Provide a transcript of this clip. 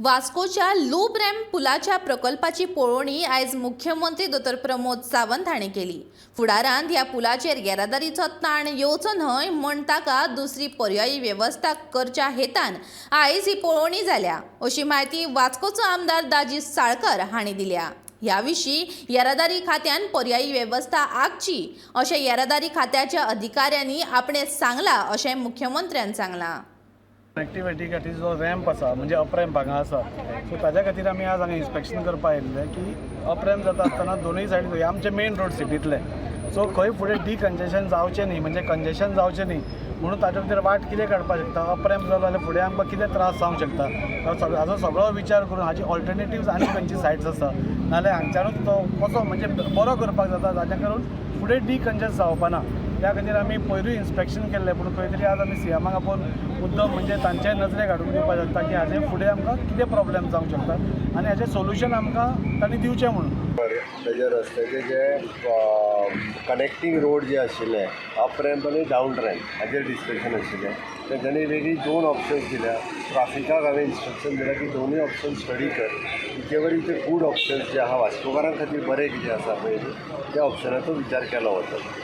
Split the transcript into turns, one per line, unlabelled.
वास्कोच्या loop ramp पुलाच्या प्रकल्पाची पळोवणी आयज मुख्यमंत्री दोतोर प्रमोद सावंत हांणी केली. फुडारांत ह्या पुलाचेर येरादारीचो ताण येवचो न्हय म्हूण ताका दुसरी पर्यायी वेवस्था करच्या हेतान आयज ही पळोवणी जाल्या, अशी म्हायती वास्कोचो आमदार दाजी साळकर हांणी दिल्या. ह्या विशीं येरादारी खात्यान पर्यायी वेवस्था आंखची अशें येरादारी खात्याच्या अधिकाऱ्यांनी आपणें सांगलां, अशें मुख्यमंत्र्यान सांगलां.
कनेक्टिविटी खातीर जो रॅम्प आसा, म्हणजे अप रॅम्प हांगा आसा, सो ताज्या खातीर आमी आज हांगा इन्स्पेक्शन करपाक आयिल्ले की अप रॅम्प जाता आसतना दोनूय सायडीन हे आमचे मेन रोड सिटींतले, सो खंय फुडें डिकंजेशन जावचें न्ही, म्हणजे कंजेशन जावचें न्ही म्हणून ताजे भितर वाट कितें काडपाक शकता, अप रॅम्प जालो जाल्यार फुडें आमकां कितें त्रास जावंक शकता, हाजो सगळो विचार करून हाजी ऑल्टरनेटिव्स आनी खंयची सायड्स आसा, नाल्यार हांगच्यानूच तो कसो म्हणजे बरो करपाक जाता, जाचे करून फुडें डिकंजेस्ट जावपा ना. त्या खातीर आमी पयरूय इन्स्पेक्शन केल्लें, पूण खंय तरी आज आमी सीएमाक आपोवन मुद्दम म्हणजे तांच्याय नजरेक हाडून दिवपाक शकता की हाजे फुडें आमकां कितें प्रॉब्लेम जावंक शकता आनी हाजें सोल्युशन आमकां तांणी दिवचें म्हणून.
ताच्या रस्त्याचे जे कनेक्टींग रोड जे आशिल्ले, अप रॅम्प आनी डावन रॅम्प, हाजेर डिस्कशन आशिल्लें. तेंच्यांनी वेगळी दोन ऑप्शन्स दिल्या. ट्राफिकाक हांवें इन्स्ट्रक्शन दिलां की दोनूय ऑप्शन स्टडी कर, whichever is the good options जे आहा, वास्कोकारां खातीर बरें कितें आसा पळय न्ही, त्या ऑप्शनाचो विचार केलो वता.